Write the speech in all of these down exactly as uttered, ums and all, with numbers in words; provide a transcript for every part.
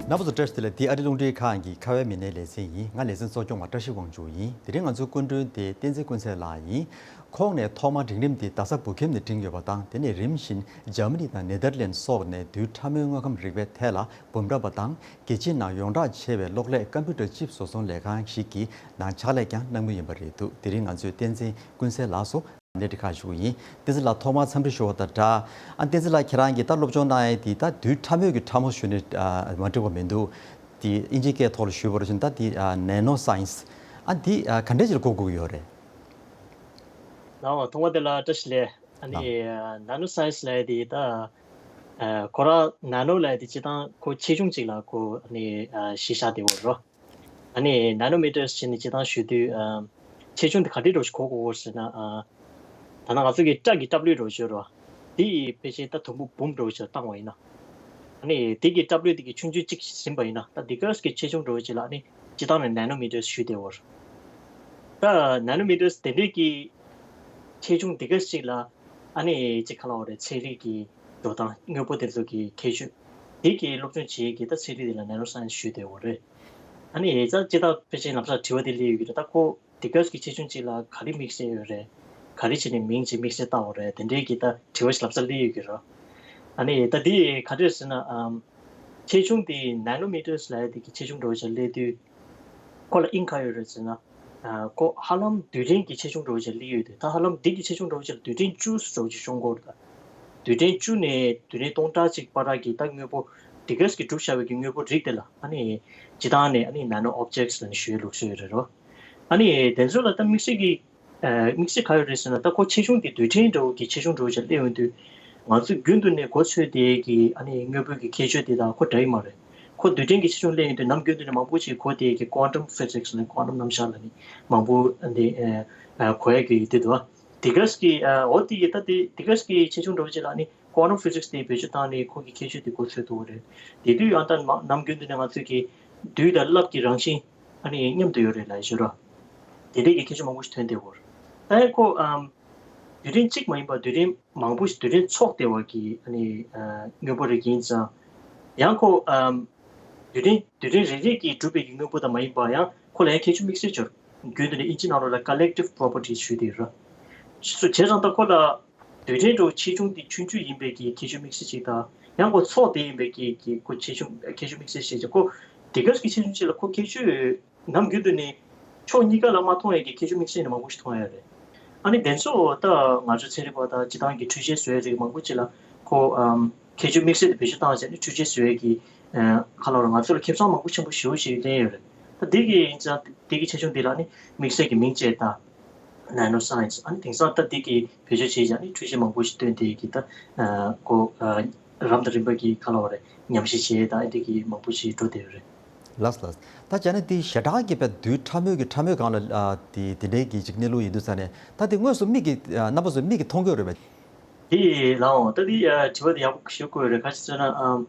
རྣམ་པ་ཚོ་བཀྲ་ཤིས་བདེ་ལེགས། འདི་ཨ་རི་རླུང་འཕྲིན་ཁང་གི་ཁ་བའི་མི་སྣའི་ལེ་ཚན་ཡིན། ང་ལེ་ཚན་གཙོ་སྐྱོང་བ་བཀྲ་ཤིས་དབང་ཕྱུག་ཡིན། དེ་རིང་ང་ཚོའི་སྐུ་མགྲོན་དེ་བསྟན་འཛིན་ཀུན་གསལ་ལགས་ཡིན། ཁོང་ནས་ཐོག་མར་འབྲིང་རིམ་དེ་རྡ་ས་བོད་ཁྱིམ་ནས་འབྲིང་ཡོད་པ་དང་། དེ་ནས་རིམ་བཞིན་འཇར་མ་ནི་དང་ནེ་དར་ལན་སོགས་ནས་རྡུལ་ཕྲ་མོའི་དངོས་ཁམས་རིག་པའི་ཐད་ལ་འབུམ་ཕྲག་པ་དང་རྒྱལ་སྤྱིའི་ནང་ཡོངས་གྲགས་ཆེ་བའི་གློག་ཀླད་ཀམ་པུ་ཊར་ཅིབ་བཟོ་ཚོང་ལས་ཁང་ཞིག་གི་ནང་ཕྱག་ལས་ཀྱང་གནང་མུས་ཡིན་པ་རེད་འདུག་དེ་རིང་ང་ཚོས་བསྟན་འཛིན་ཀུན་གསལ་ལགས་སུ་གནད་འདྲི་ཁག་ཞུ་གི་ཡིན། བསྟན་འཛིན་ལགས་ཐོག་མར་འཚམས་འདྲི་ཞུ་བ་དང་སྦྲགས། ཨ་བསྟན་འཛིན་ལགས་ཁྱེད་རང་གིས་ད་སློབ་སྦྱོང་གནང་ཡས་དེ་ད་རྡུལ་ཕྲ་མོ་གི་ཕྲ་མོ་ཞུས་ནས་ཨ་མ་འགྲིག་པ་མི་འདུག་དེ་དབྱིན་ཇིའི་སྐད་ཐོག་ལ་ཞུས་པར་བཞིན་ད་དེ་ཨ་ནེ་ནོ་སའེན་སི། ཨ་འདི་ཨ་ག་འདྲས་ཅིག་ལ་གོ་དགོས་ཀྱི་ཡོད་རེད། ལགས་འོང་། ཐོག་མ་དེ་ལ་བཀྲ་ཤིས་བདེ་ལེགས། ཨ་ནི་ནེ་ནོ་སའེན་སི་ལབ་ཡས་དེ་ད་ཨ་ཁོ་རང་ནེ་ནོ་ལབ་ཡས་དེ་སྤྱིར་བཏང་ཁོ་ཆེ་ཆུང་ཅིག་ལ་ཁོ་ཨ་ནི་ཨ་གཞི་བཞག་བསྡད་ཡོད་རེད། ཨ་ནི་ནེ་ནོ་མི་ཊར་ཟེར་ནས་སྤྱིར་བཏང་ཞུ་དུས་ཨ་ཆེ་ཆུང་དེ་ག་འདྲས་འདྲ་བོ་ཞིག་གོ་དགོས་ཟེར་ན། ཨ་ད་ནང་ང་ཚོ་གི་སྐྲ་གི་སྲབ་ལུས་འདྲ་བོ་ཞིག་ཡོད་རེད་བ། དེ་ཡི་ཕལ་ཆེར་ད་དུམ་བུ་འབུམ་འདྲ་བོ་ཞིག་བཏང་བ་ཡིན་ན། ཨ་ནི་དེ་གི་སྲབ་ལུས་དེ་གི་ཆུང་ཆུང་གཅིག་ཟིན་པ་ཡིན་ན། ད་དེ་ག་གི་ཆེ་ཆུང་འདྲ་བོ་ཅིག་ལ་ཨ་ནི་སྤྱིར་བཏང་ནས་ནེ་ནོ་མི་ཊར་ཞུས་བསྡད་ཡོད་རེད། ད་ནེ་ནོ་མི་ཊར་དེ་འདྲས་ཀྱི་ཆེ་ཆུང་དེ་ག་ཅིག་ལ་ཨ་ནི་ཅིག་ག་ལབ་དགོས་རེད། ཚན་རིག་གི་འགྲོ་སྟངས། དངོས་པོ་དེ་ཚོ་གི་ཁྱད་ཆོས་དེ་གི་སློབ་སྦྱོང་བྱེད་ཡས་ཀྱི་ད་ཚན་རིག་དེ་ལ་ནེ་ནོ་སའེན་སི་ཞུས་བསྡད་ཡོད་རེད། ཨ་ནི་ད་སྤྱིར་བཏང་ཕལ་ཆེར་ལམ་སང་དྲི་བ་དེ་སླེབས་ཡོད་ཀྱི་རེད། ད་ཁོ་དེ་ག་གི་ཆེ་ཆུང་གཅིག་ལ་ག་རེ་དམིགས་བསལ་ཡོད་རེད། ག་རེ་བྱས་ནས་མིང་ཅིག་དམིགས་བསལ་བཏགས་པ་རེད། དེ་འདྲའི་གི་ད་དྲི་བ་ཞིག་ལམ་སང་སླེབས་ཡོད་ཀྱི་རེད། ཨ་ནི་ད་འདི་ག་འདྲས་ཟེར་ན། ཨམ་ཆེ་ཆུང་དེ་ནེ་ནོ་མི་ཊར་ལབ་ཡས་དེ་གི་ཆེ་ཆུང་འདྲ་བོ་ཅིག་སླེབས་དུས། ཁོ་ལ་དབྱིངས་ག་ཡོད་རེད་ཟེར་ན། ཨ་ཁོ་ཧ་ལམ་རྡུལ་ཕྲན་གྱི་ཆེ་ཆུང་འདྲ་བོ་ཅིག་སླེབས་ཡོད་དེ། ད་ཧ་ལམ་འདི་གི་ཆེ་ཆུང་འདྲ་བོ་ཅིག་ལ་རྡུལ་ཕྲན་བཅུ་འདྲ་བོ་ཅིག་ཤོང་གི་ཡོད་རེད་ད། རྡུལ་ཕྲན་བཅུ་ནས་རྡུལ་ཕྲན་སྟོང་ཕྲག་གཅིག་བར་གྱི་ད་དངོས་པོ་དེ་ག་གིས་གྲུབ་བཞག་པའི་གི་དངོས་པོ་རིགས་དེ་ལ་ཨ་ནི་སྤྱིར་བཏང་ནས་ཨ་ནི་ནེ་ནོ་ཨོབ་ཇེག་ཊི་ལབ་ནས་ཞུ་ཡས་ལུགས་སྲོལ་ཡོད་རེད་རོ། ཨ་ནི་དེ་ཚོ་ལ་ད་དམིགས་བསལ་གྱི་ཨ་དམིགས་བསལ་ག་ཡོད་རེད་ཟེར་ན། ད་ཁོ་ཆེ་ཆུང་དེ་རྡུལ་ཕྲན་འདྲ་བོ་གི་ཆེ་ཆུང་འདྲ་བོ་ཅིག་སླེབས་ཡོང་དུས། ང་ཚོས་རྒྱུན་དུ་ནས་གོ་ཚོད་དེ་གི་ཨ་ནི་དངོས་པོའི་གི་ཁྱད་ཆོས་དེ་དང་ཁོ་འདྲ་ཡི་མ་རེད། ཁོ་རྡུལ་ཕྲན་གྱི་ཆེ་ཆུང་སླེབས་ཡོང་དུས་ནམ་རྒྱུན་དུ་ནས་མང་པོ་ཞིག་གོ་དེ་གི་ཀོན་ཊམ་ཕི་ཛིག་སི་ལབ་ནས། ཀོན་ཊམ་རྣམ་གཞག་ལབ་ནས་མང་པོ་འདི་ཨ་གོ་ཡ་གི་ཡོད་དུས་དོ། དེ་ག་གི་ཨ་འོ་དེ་གི་ད་དེ་དེ་ག་གི་ཆེ་ཆུང་འདྲ་བོ་ཅིག་ལ་ཨ་ནི་ཀོན་ཊམ་ཕི་ཛིག་སི་དེ་བེད་སྤྱོད་བཏང་ནས་ཁོ་གི་ཁྱད་ཆོས་དེ་གོ་ཚོད་ཐུབ་པ་རེད། དེ་དུས་ཡང་ད་ནམ་རྒྱུན་དུ་ནས་ང་ཚོས་ཀྱི་རྡུལ་དང་རླབས་ཀྱི་རང་བཞིན་ཨ་ནི་མཉམ་དུ་ཡོད་རེད་ལབ་ཞུ་རོགས། དེ་འདྲའི་གི་ཁྱད་ཆོས་མང་པོ་ཞིག་ཐོན་བསྡད་ཡོད་རེད། ད་ཡང་ཁོ་ཨམ་རྡུལ་ཕྲན་གཅིག་མ་ཡིན་པར་རྡུལ་ཕྲན་མང་པོ་ཞིག་རྡུལ་ཕྲན་ཚོགས་བསྡད་པ་གི་ཨ་ནི་ཨ་དངོས་པོ་རིགས་ཡིན་ཙང་། ཡང་ཁོ་ཨམ་རྡུལ་ཕྲན་རྡུལ་ཕྲན་རེ་རེ་གིས་གྲུབ་པའི་གི་དངོས་པོ་དང་མ་ཡིན་པ། ཡང་ཁོ་ལ་ཡང་ཁྱད་ཆོས་དམིགས་བསལ་ཅིག་ཡོད་རེད། རྒྱུན་དུ་ནས་དབྱིན་ཇི་ནང་ལོགས་ལ་collective properties ཞུས་བསྡད་ཡོད་རེད། སོ་བྱས་ཙང་ད་ཁོ་ལ་རྡུལ་ཕྲན་འདྲ་བོ་ཆེ་ཆུང་དེ་ཆུང་ཆུང་ཡིན་པའི་གི་ཁྱད་ཆོས་དམིགས་བསལ་ཅིག་དང་། ཡང་ཁོ་ཚོགས་བསྡད་ཡིན་པའི་གི་གི་ཁོ་ཆེ་ཆུང་ཁྱད་ཆོས་དམིགས་བསལ་ཞིག་བྱས། ཁོ་དེ་ག་གི་ཆེ་ཆུང་ཅིག་ལ་ཁོ་ཁྱད་ཆོས་ནམ་རྒྱུན་དུ་ནས་ཕྱོགས་གཉིས་ཀ་ལ་མ་མཐོང་ཡས་ཀྱི་ཁྱད་ཆོས་དམིགས་བསལ་ནི་མང་པོ་ཞིག་མཐོང་ཡ་རེད། ཨ་ནི་དེ་ཚོ་ད་ང་ཚོ་ཚན་རིག་པ་དང་སྤྱིར་བཏང་གི་འཕྲུལ་ཆས་བཟོ་ཡས་རིགས་མང་པོ་ཅིག་ལ་ཁོ་ཨམ་ཁྱད་ཆོས་དམིགས་བསལ་དེ་བེད་སྤྱོད་བཏང་བྱས་ནས་འཕྲུལ་ཆས་བཟོ་ཡས་ཀྱི་ཨ་ཁ་ལོ་ར་ང་ཚོ་ལ་ཁེ་བཟང་མང་པོ་ཆེན་པོ་ཞེ་པོ་ཞིག་ལེན་ཡོད་རེད། ད་འདི་གི་ཡིན་ཙང་འདི་གི་ཆེ་ཆུང་འདི་ལ་ནི་དམིགས་བསལ་གྱི་མིང་བཅས་ད་ནེ་ནོ་སའེན་སི། ཨ་ནི་དེང་སང་ད་འདི་གི་བེད་སྤྱོད་བྱས་ཀྱང་ནི་འཕྲུལ་ཆས་མང་པོ་ཞིག་བཏོན་ཏེ་གི་ད་ཨ་ཁོ་ཨ་རབ་དང་རིམ་པ་གི་ཁ་ལོ་ར་ཉམས་ཞིབ་བྱས། ད་འདི་གི་མང་པོ་ཞིག་འགྲོ་བསྡད་ཡོད་རེད། ལགས་ལགས། ད་བྱས་ན་དེ་ཞེ་དྲག་གི་བས་རྡུལ་ཕྲ་མོའི་གི་ཕྲ་མོའི་སྒང་ལ་ཨ་དེ་དེ་འདྲའི་གི་ཅིག་གནས་ལུགས་ཡིན་དུས་ཙང་ནས། ད་དེ་དངོས་སུ་མིག་གིས་ཨ་རྣམ་པ་ཚོས་མིག་གིས་མཐོང་གི་ཡོད་རེད་པས། དེ་ལའང་ད་དེ་ཨ་དྲི་བ་དེ་ཡག་པོ་ཞུ་དགོས་རེད། ག་ཅི་ཟེར་ན་ཨམ་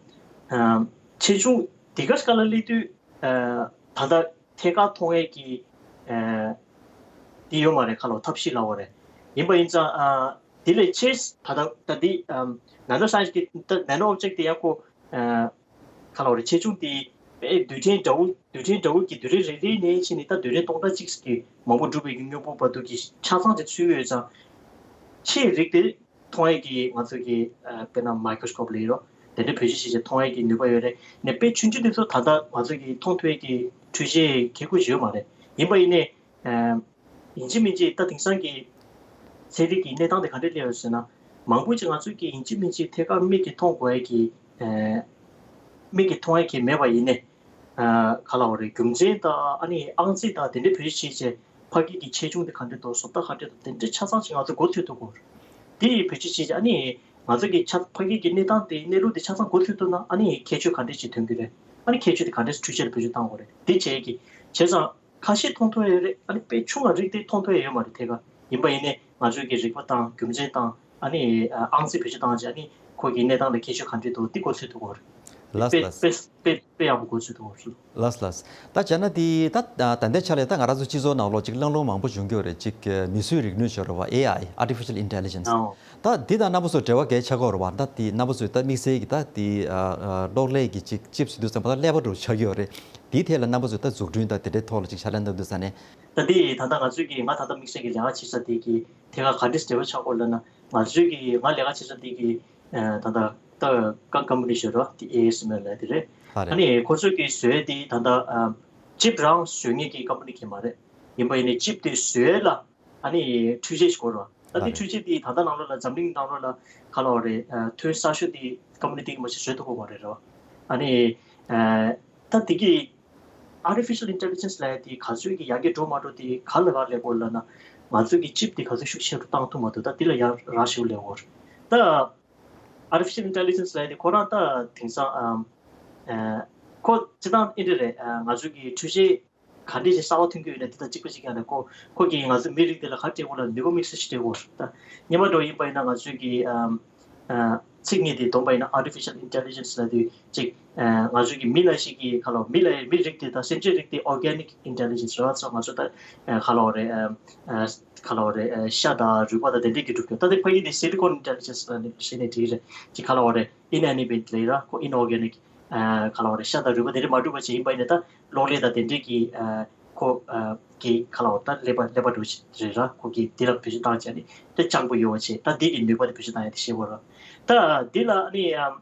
ཨམ་ཆེ་ཆུང་དེ་ག་སྐབས་ལ་སླེབས་དུས་ཨ་ད་ལྟ་ཐད་ཀར་མཐོང་ཡས་ཀྱི་ཨ་དེ་ཡོད་མ་རེད། ཁ་ལོ་ཐབས་ཤེས་ལབ་པ་རེད། ཡིན་པ་ཡིན་ཙང་ཨ་དེ་ལས་ཆེས་ད་ལྟ་ད་དེ་ཨམ་ནེ་ནོ་སའེན་སི་གི་ད་ནེ་ནོ་ཨོབ་ཇེག་ཊི་དེ་ཡང་ཁོ་ཨ་ཁ་ལོ་རེ་ཆེ་ཆུང་དེ་དཔེ་རྡུལ་ཕྲན་འདྲ་བོ་རྡུལ་ཕྲན་འདྲ་བོ་གི་རྡུལ་ཕྲན་རེ་རེ་ནས་ཕྱིན་ནས་ད་རྡུལ་ཕྲན་སྟོང་ཕྲག་གཅིག་གི་མང་པོ་གྲུབ་པའི་གི་དངོས་པོ་བར་དུ་གི་ཆ་ཚང་ཅིག་ཚུད་ཡོད་ཙང་། ཆེས་རིགས་དེ་མཐོང་ཡས་ཀྱི་ང་ཚོ་གི་ཨ་དཔེར་ན་མའི་ཀྲོ་སི་ཀོབ་ལབ་ཡོད་རོ། དེ་འདྲ་བེད་སྤྱོད་བྱས་བྱས་མཐོང་ཡས་ཀྱི་ནུས་པ་ཡོད་རེད། ནས་དཔེ་ཆུང་ཆུང་དེ་ཚོ་ད་ལྟ་ང་ཚོ་གི་མཐོང་ཐུབ་ཡས་ཀྱི་འཕྲུལ་ཆས་གལ་ཁུར་ཡོད་མ་རེད། ཡིན་པ་ཡིན་ནའི་ཨ་ཡིན་གཅིག་མིན་གཅིག་ད་དེང་སང་གི་ཚན་རིག་གི་གནས་སྟངས་དེ་ག་འདྲས་སླེབས་ཡོད་ཟེར་ན། མང་པོ་ཅིག་ང་ཚོ་གི་ཡིན་གཅིག་མིན་གཅིག་ཐད་ཀར་མིག་གིས་མཐོང་དགོས་ཡས་ཀྱི་ཨ་མིག་གིས་མཐོང་ཡས་ཀྱི་མེད་པ་ཡིན་ནའི། ཨ་ག་ལབ་དགོས་རེད། རྒྱུ་མཚན་དང་ཨ་ནི་ཨང་རྩིས་དང་དེ་འདྲའི་བེད་སྤྱོད་བྱས་བྱས་ཕ་གི་གི་ཆེ་ཆུང་དེ་ག་འདྲས་འདུག་བཟོ་ལྟ་ག་འདྲས་འདུག་དེ་འདྲའི་ཆ་ཚང་ཅིག་ང་ཚོ་གོ་ཚོད་ཐུབ་དགོས་རེད། དེ་ཡི་བེད་སྤྱོད་བྱས་བྱས་ཨ་ནི་ང་ཚོ་གི་ཆ་ཕ་གི་གི་གནས་སྟངས་དེ་གནས་ལུགས་དེ་ཆ་ཚང་གོ་ཚོད་ཐུབ་ན། ཨ་ནི་ཁྱད་ཆོས་ག་འདྲས་ཅིག་ཐོན་གྱི་རེད། ཨ་ནི་ཁྱད་ཆོས་དེ་ག་འདྲས་འཕྲུལ་ཆས་ལ་བེད་སྤྱོད་བཏང་དགོས་རེད། དེ་བྱས་ཀྱི་བྱས་ཙང་ཁ་ཤས་མཐོང་ཐུབ་ཡོད་རེད། ཨ་ནི་དཔེ་ཆུང་བ་རིགས་དེ་མཐོང་ཐུབ་ཡོད་མ་རེད་ཐད་ཀར། ཡིན་པ་ཡིན་ནའི་ང་ཚོས་ཀྱི་རིག་པ་དང་རྒྱུ་མཚན་དང་ཨ་ནི་ཨ་ཨང་རྩིས་བེད་སྤྱོད་བཏང་བྱས་ཨ་ནི་ཁོ་གི་གནས་སྟངས་ལ་ཁྱད་ཆོས་ག་འདྲས་འདུག་འདི་གོ་ཚོད་ཐུབ་ཀྱི་ཡོད་རེད། ལགས་དཔེ་ལགས། དཔེ་དཔེ་དཔེ་ཡག་པོ་གོ་ཚུལ་འདུག་ཞུ། ལགས་ལགས། ད་བྱས་ན་དེ་ད་ད་ལྟའི་ཆ་ལ་ད་ང་རང་ཚོ་སྤྱི་ཚོགས་ནང་ལོགས་ཅིག་གླེང་སློང་མང་པོ་བྱུང་གི་ཡོད་རེད། ཅིག་མིས་བཟོས་རིག་ནུས་ཤོར་བ། ཨེ་ཨའི། Artificial Intelligence། ཨོ། ད་འདི་དང་རྣམ་པ་ཚོ་འབྲེལ་བ་གལ་ཆེ་གི་རེད་བ། ད་དེ་རྣམ་པ་ཚོས་ད་དམིགས་བསལ་གྱི་ད་དེ་ཨ་ཨ་གློག་ཀླད་ཀྱི་ཅིག་ཅིབ་ཟེར་དུས་ཙམ་པ་ད་ཀླད་པ་འདྲ་བོ་ཆགས་ཀྱི་ཡོད་རེད། དེའི་ཐད་ལ་རྣམ་པ་ཚོས་ད་འཛུགས་སྐྲུན་དང་དེ་འདྲའི་ཐོག་ལ་ཅིག་ཕྱག་ལས་གནང་འདུག་ས་ནས། ད་དེ་ད་ལྟ་ང་ཚོས་ཀྱི་ང་ད་ལྟ་དམིགས་བསལ་གྱི་ལས་ཀ་བྱེད་ས་དེ་གི་ཐད་ཀར་ག་འདྲས་འབྲེལ་བ་ཆགས་ཀྱི་ཡོད་ལབ་ན། ང་ཚོས་ཀྱི་ང་ལས་ཀ་བྱེད་ས་དེ་གི་ཨ་ད་ལྟ་ད་ཀ་ཀམ་པ་ནི་ཞིག་རེད་བ། དེ་ཨེ་ཨེསི་མེལ་ལབ་དེ་རེད། ཧ་རེད། ཨ་ནི་ཁོ་ཚོས་ཀྱི་བཟོས་དེ་ད་ལྟ་ཨ་ཅིབ་རང་བཟོ་མཁན་གྱི་ཀམ་པ་ནི་གི་མ་རེད། ཡིན་པ་ཡིན་ནའི་ཅིབ་དེ་བཟོས་ལ་ཨ་ནི་འཕྲུལ་ཆས་ཤིག་དགོས་རེད་བ། ད་ལ་དེ་རེད། འཕྲུལ་ཆས་དེ་ད་ལྟ་ནང་ལོགས་ལ་འཛམ་གླིང་ནང་ལོགས་ལ་ག་ལབ་དགོས་རེད། ཨ་ཐོན་གསར་ཤོས་དེ་ཀམ་པ་ནི་དེ་གི་མ་གཏོགས་བཟོ་ཐུབ་ཀྱི་མ་རེད་རེད་བ། ཨ་ནི་ཨ་ད་དེ་གི་Artificial Intelligence ལབ་ཡ་དེ་ག་ཚོད་ཀྱི་ཡར་རྒྱས་འགྲོ་མ་འགྲོ་དེ་ག་ལ་རག་ལས་དགོས་ལབ་ན། ང་ཚོ་གི་ཅིབ་དེ་ག་ཚོད་ཤུགས་ཆེ་རུ་བཏང་ཐུབ་མ་ཐུབ། ད་དེ་ལ་ཡར་རག་ཤུགས་ལས་དགོས་རེད། ད་Artificial Intelligence ལབ་ཡ་དེ་ཁོ་རང་ད་དེང་སང་ཨམ་ཨ་ཁོ་སྤྱིར་བཏང་ཨེ་འདྲ་རེད། ཨ་ང་ཚོ་གི་འཕྲུལ་ཆས་ག་འདྲས་ཞིག་གསར་པ་ཐོན་གྱི་ཡོད་ན་དེ་དང་གཅིག་པ་གཅིག་རྐྱང་རེད། ཁོ་ཁོ་གིས་ང་ཚོ་མིའི་རིགས་དེ་ལ་ག་རེ་སྤྲད་དགོས་ལབ་ན་ནུས་པ་དམིགས་བསལ་ཞིག་སྤྲད་དགོས་རེད། ད་སྔོན་མ་འདྲ་བོ་ཡིན་པ་ཡིན་ན་ང་ཚོས་ཀྱི་ཨམ་ཨ་ཚིག་ངོས་དེ་བསྡོམས་པ་ཡིན་ན་Artificial Intelligence ལབ་དུས་ཅིག་ཨ་ང་ཚོས་ཀྱི་མི་ལ་ཞིག་གི་ག་ལབ་མི་ལ་མི་རིགས་དེ་དང་སེམས་ཅན་རིགས་དེ་Organic Intelligence རེད་བ། ཚོ་ང་ཚོ་ད་ཨ་ག་ལབ་དགོས་རེད། ཨ་ཨ་ག་ལབ་དགོས་རེད། ཨ་ཤ་དང་རུས་པ་དང་དེ་འདྲས་ཀྱི་གྲུབ་རྒྱུ། ད་དེ་ཕ་གི་དེ་Silicon Intelligence ལབ་ནས་བཤད་ནས་བྲིས་རེད། ཅིག་ག་ལབ་དགོས་རེད། Inanimate ལབ་ར་ཁོ་Inorganic ཨ་ག་ལབ་དགོས་རེད། ཤ་དང་རུས་པ་དེ་འདྲས་མ་གྲུབ་པ་ཅིག་ཡིན་པ་ཡིན་ན་ད་གློག་ཀླད་དང་དེ་འདྲས་ཀྱི་ཨ་ཁོ་ཨ་གི་ག་ལབ་དགོས་ད་ཀླད་པ་ཀླད་པ་འདྲ་བོ་ཞིག་རེད་ར། ཁོ་གི་དེ་ལ་བེད་སྤྱོད་བཏང་བྱས་ནས་དེ་སྤྱང་པོ་ཡོད་པ་བྱས། ད་འདི་གི་ནུས་པ་དེ་བེད་སྤྱོད་བཏང་ཡ་དེ་ཤེས་དགོས་ར། ད་འདི་ལ་ཨ་ནི་ཨམ་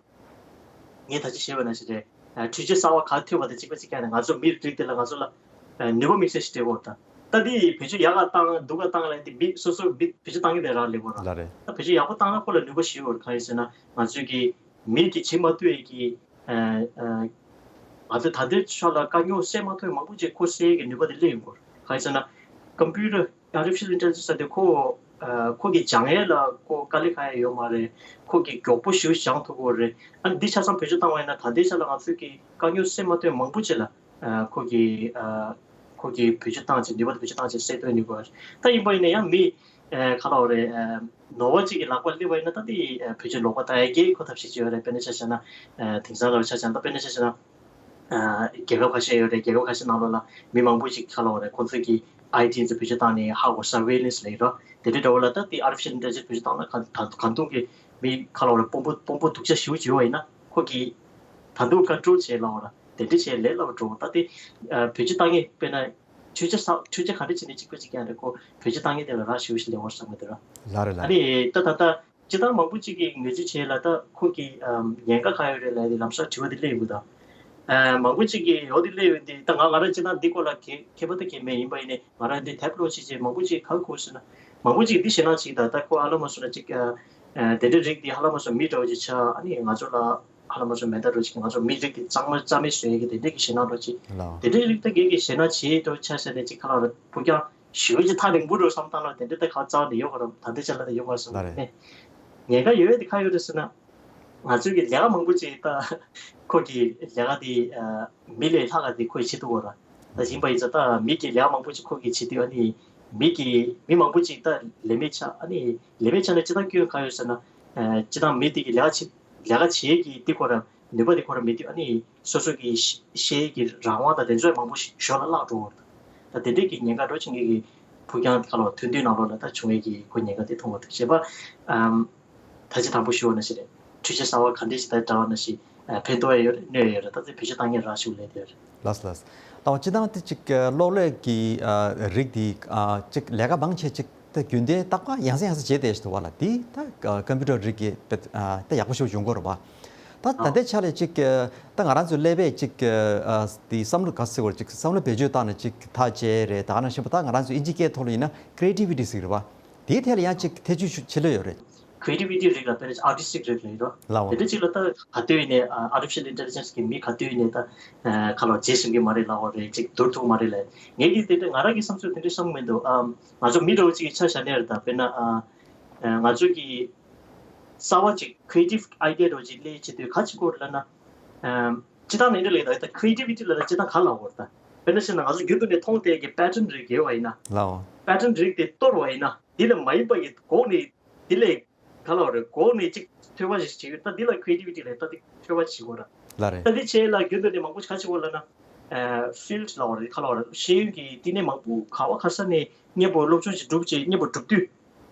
ངས་ད་ཅི་བཤད་པ་ནང་བཞིན་རེད། ཨ་འཕྲུལ་ཆས་གསར་པ་ག་ཐོན་པ་དང་གཅིག་པ་གཅིག་རྐྱང་ནས་ང་ཚོ་མིའི་རིགས་དེ་ལ་ང་ཚོ་ལ་ཨ་ནུས་པ་དམིགས་བསལ་ཞིག་སྤྲད་དགོས་རེད། ད་ད་འདི་བེད་སྤྱོད་ཡག་ག་བཏང་སྡུག་ག་བཏང་ལབ་ཡ་དེ་མི་སོ་སོ་མི་བེད་སྤྱོད་བཏང་མཁན་དེ་རག་ལས་དགོས་ར། ལགས་རེད། ད་བེད་སྤྱོད་ཡག་པོ་བཏང་ན་ཁོ་ལ་ནུས་པ་ཞིག་ཡོད་རེད། གང་ཡིན་ཟེར་ན་ང་ཚོས་ཀྱི་མི་གིས་བྱེད་མ་ཐུབ་ཡས་ཀྱི་ཨ་ཨ་ང་ཚོས་ད་ལྟའི་ཆ་ལ་དཀའ་རྙོག་སེལ་མ་ཐུབ་ཡས་མང་པོ་ཅིག་ཁོ་སེལ་ཡས་ཀྱི་ནུས་པ་དེ་སླེབས་ཡོང་གི་ཡོད་རེད། གང་ཡིན་ཟེར་ན་Computer Artificial Intelligence ཟེར་དུས་ཁོ་ཨ་ཁོ་གི་སྦྱང་ཡས་ལ་ཁོ་དཀའ་ལས་ཁག་ཡས་ཡོད་མ་རེད། ཁོ་གི་མགྱོགས་པོ་ཞེ་པོ་སྦྱང་ཐུབ་ཀྱི་ཡོད་རེད། ཨ་ནི་འདི་ཆ་ཚང་བེད་སྤྱོད་བཏང་བ་ཡིན་ན་ད་ལྟའི་ཆ་ལ་ང་ཚོས་ཀྱི་དཀའ་རྙོག་སེལ་མ་ཐུབ་ཡས་མང་པོ་ཅིག་ལ་ཨ་ཁོ་གི་ཨ་ཁོ་གི་བེད་སྤྱོད་བཏང་བྱས་ནུས་པ་དེ་བེད་སྤྱོད་བཏང་བྱས་སེལ་ཐུབ་ནུས་པ། ད་ཡིན་པ་ཡིན་ན་ཡང་མི་ཨ་ག་ལབ་དགོས་རེད། ཨ་ནོར་བ་གཅིག་གི་ལག་པར་སླེབས་པ་ཡིན་ན་ད་དེ་ཨ་བེད་སྤྱོད་ལོག་པ་བཏང་ཡ་གི་ཁོ་ཐབས་ཤེས་ཅིག་ཡོད་རེད། དཔེར་ན་ཆ་བཞག་ན་ཨ་དེང་སང་ལ་ཆ་བཞག་ན་ད་དཔེར་ན་ཆ་བཞག་ན་ཨ་རྒྱལ་ཁབ་ཁ་ཤས་ཡོད་རེད། རྒྱལ་ཁབ་ཁ་ཤས་ནང་ལོགས་ལ་མི་མང་པོ་ཅིག་ག་ལབ་དགོས་རེད། ཁོང་ཚོས་ཀྱི་ཨའི་ཊི་ཚོ་བེད་སྤྱོད་བཏང་ནས་ཧ་གོ་surveillance ལབ་ཡོད་རེད། དེ་འདྲའི་འདྲ་བོ་ལ་ད་དེ་Artificial Intelligence བེད་སྤྱོད་བཏང་ན་ག་ད་གང་ཐུབ་ཀྱི་མི་ག་ལབ་དགོས་རེད། དཔོན་པོ་དཔོན་པོ་སྡུག་ཅག་ཞེ་པོ་ཅིག་ཡོད་པ་ཡིན་ན་ཁོ་གི་ད་དུང་control བྱེད་ལབ་དགོས་རེད། དེ་འདྲ་བྱས་ལས་སླ་པོ་འགྲོ། ད་དེ་ཨ་བེད་སྤྱོད་བཏང་མཁན་དཔེར་ན་འཕྲུལ་ཆས་ས་འཕྲུལ་ཆས་ག་འདྲ་བྱས་ནས་གཅིག་པ་གཅིག་རྐྱང་རེད། ཁོ་བེད་སྤྱོད་བཏང་མཁན་དེ་ལ་རག་ཞེ་པོ་ཞིག་ལས་དགོས་བསམ་གི་འདུག་ར། ལགས་རེད་ལགས་ཨ་རེད། ནི་ད་ད་ལྟ་སྤྱིར་བཏང་མང་པོ་ཅིག་གིས་ངོས་འཛིན་བྱེད་ལ་ད་ཁོ་གི་ཨམ་ཉེན་ཁ་ག་ཡོད་རེད་ལབ་ཡ་དེ་ལམ་སང་དྲི་བ་དེ་སླེབས་ཡོང་གི་འདུག་ཨ་མང་པོ་ཅིག་གིས་འོ་དེ་སླེབས་ཡོང་དུས་ད་ང་ང་རང་སྤྱིར་བཏང་འདི་སྐོར་ལ་མཁས་མཁས་པ་ད་མཁས་མེད། ཡིན་པ་ཡིན་ནའི་ང་རང་འདི་དེབ་ཀློག་བྱེད་བྱེད་མང་པོ་ཅིག་ག་རེ་གོ་ཟེར་ན་མང་པོ་ཅིག་འདི་ཞེད་སྣང་བྱེད་ཀྱི་འདུག་ད་ཁོ་ཨ་ལ་མ་སོང་ན་ཅིག་ཨ་ཨ་དེ་འདྲའི་རིགས་འདི་ཧ་ལམ་མ་སོང་མི་འདྲ་བོ་ཅིག་ཆགས། ཨ་ནི་ང་ཚོ་ལ་ཧ་ལམ་མ་སོང་མེ་མདའ་འདྲ་ཅིག་ང་ཚོ་མི་རིགས་དེ་གཙང་མ་རྩ་མེད་བཟོ་ཡས་ཀྱི་དེ་འདྲས་ཀྱི་ཞེད་སྣང་འདྲ་ཅིག་ལགས། དེ་འདྲའི་རིགས་ད་གས་ཀྱི་ཞེད་སྣང་བྱེད་འདྲ་ཆ་བཞག་ནས་ཅིག་ཁ་ལག་རེ་ཕུགས་རྒྱང་ཞེ་པོ་ཅིག་ཐག་རིང་པོ་འགྲོ་བསམ་བཏང་ན་དེ་འདྲ་ད་ག་རྩ་བ་ནས་ཡོད་མ་རེད། ད་ལྟའི་ཆ་ལ་ད་ཡོད་མ་རེད་བསམ་ལགས་རེད། ནས་ཉེན་ཁ་ཡོད་དེ་ག་ཡོད་རེད་ཟེར་ན་ང་ཚོའི་གི་ལས་ཀ་མང་པོ་ཅིག་ད་ཁོ་གི་ལས་ཀ་དེ་མི་ལས་ལྷག་ག་དེ་ཁོས་བྱེད་ཐུབ་ཀྱི་ཡོད་རེད། ད་ཡིན་པ་ཡིན་ཙང་ད་མི་གི་ལས་ཀ་མང་པོ་ཅིག་ཁོ་གིས་བྱེད་དུས་ཨ་ནི་མི་གི་མི་མང་པོ་ཅིག་ད་ལས་མེད་ཆགས། ཨ་ནི་ལས་མེད་ཆགས་ན་སྤྱིར་བཏང་སྐྱོན་ག་ཡོད་ཟེར་ན་སྤྱིར་བཏང་མི་དེ་གི་ལས་ཀ་བྱེད་ལས་ཀ་བྱེད་ཀྱི་དེ་ཁོ་རང་ནུས་པ་དེ་ཁོ་རང་མེད་དུས་ཨ་ནི་སོ་སོ་གི་ཤེས་ཤེས་ཀྱི་རང་དབང་དང་དེ་ཚོ་མང་པོ་ཞིག་ཞོར་ལ་བརླག་འགྲོ་བ་རེད། ད་དེ་འདྲས་ཀྱི་ཉེན་ཁ་འགྲོ་ཆེན་གྱི་ཕུགས་རྒྱང་ཁ་ལོ་ཐུན་དུས་ནང་ལོགས་ལ་ད་བྱུང་བའི་གི་ཁོ་ཉེན་ཁ་དེ་མཐོང་བ་འདུག་བྱས་པ་ཨམ་ད་ཅི་དང་པོ་ཞུ་བ་ནང་བཞིན་རེད། འཕྲུལ་ཆས་གསར་བ་ག་འདྲས་ཞིག་དང་འདྲ་བ་ནང་བཞིན་ཕན་ཐོགས་ཡ་ཡོད་རེད། གནོད་ཡ་ཡོད་རེད། ད་ཚེ་བེད་སྤྱོད་བཏང་མཁན་རག་ཤུགས་ལས་དེ་རེད། ལགས་ལགས། ད་བ་སྤྱི་བཏང་དེ་ཅིག་གློག་ཀླད་ཀྱི་རིགས་དེ་ཅིག་ལས་ཀ་མང་ཆེ་ཅིག་ད་རྒྱུན་ལྡན་རྟག་པར་ཡང་སེ་ཡང་སེ་བྱས་བསྡད་ཞིག་འདུག་བ་ལ། དེ་ད་ཀམ་པུ་ཊར་རིགས་ཀྱི་ད་ཡག་པོ་ཞིག་བྱུང་གི་རེད་པ། ད་ད་ལྟའི་ཆ་ལ་ཅིག་ད་ང་རང་ཚོའི་ཀླད་པས་ཅིག་དེ་བསམ་བློ་ག་ཟེར་བར་ཅིག་བསམ་བློ་བེད་སྤྱོད་བཏང་ནས་ཅིག་ཐག་བཅད་རེད། ད་ག་ནང་བཞིན་པ་ད་ང་རང་ཚོའི་ཨིན་ཇིའི་སྐད་ཐོག་ལ་ཡིན་ན་creativity ཟེར་རེད་པ། དེའི་ཐད་ལ་ཡང་ཅིག་ཐེ་ཇུས་ཆེ་ལོས་ཡོད་རེད། Creativity རིགས་ལ་དཔེར་ན་artistic རིགས་ལ་ཡིན་རོ། ལའོ། དེ་འདྲ་ཅིག་ལ་ད་ག་དུས་ཡིན་ནའི་artificial intelligence གི་མི་ག་དུས་ཡིན་ནའི་ད་ཁ་ལོ་བརྗེད་སོང་གི་མ་རེད་ལབ་དགོས་རེད། ཅིག་བསྡུར་ཐུབ་མ་རེད་ལབ། ངས་ཀྱི་དེ་འདྲ་ང་རང་གི་བསམ་ཚུལ་དེ་འདྲ་བསམ་གི་མི་འདུག་ཨམ་ང་ཚོ་མི་འདྲ་བོ་ཅིག་གི་ཆ་བཞག་ནའི་རེད། ད་དཔེར་ན་ཨ་ང་ཚོ་གི་གསར་བ་ཅིག་creative idea འདྲ་བོ་ཅིག་སླེབས་བྱེད་དུས་ག་ཅིག་དགོས་རེད་ལབ་ན། ཨམ་སྤྱིར་བཏང་ནས་འདྲ་ལས་ད་ད་creativity ལབ་ན་སྤྱིར་བཏང་ག་ལབ་དགོས་རེད། ད་དཔེར་ན་བཤད་ན་ང་ཚོ་རྒྱུན་དུ་ནས་མཐོང་བསྡད་ཀྱི་pattern རིགས་ཡོད་པ་ཡིན་ན། ལའོ། Pattern རིགས་དེ་གཏོར་བ་ཡིན་ན་འདི་ལ་མ་ཡིན་པ་ཡི་སྒོ་ནས་འདི་ལས་ག་ལབ་རེད། སྒོ་ནས་ཅིག་ཐོས་པ་ཞིག་བྱེད་ཀྱི་ཡོད། ད་འདི་ལ་creativity ལབ། ད་འདི་ཐོས་པ་བྱེད་དགོས་ར། ལ་རེད། ད་འདི་བྱས་ལ་རྒྱུན་དུ་ནས་མང་པོ་ག་ཅིག་བོ་ལ་ན། ཕིལ་ཌི་ལ་བ་རེད་ཁ་ལ་བ་རེད། ཤེས་ཡོན་གྱི་བསྟི་གནས་མང་པོ་ག་བ་ག་ས་ནས་མཉམ་པོ་སློབ་སྦྱོང་ཅིག་སྒྲུབ་ཅིག་མཉམ་པོ་སྒྲུབ་དུས།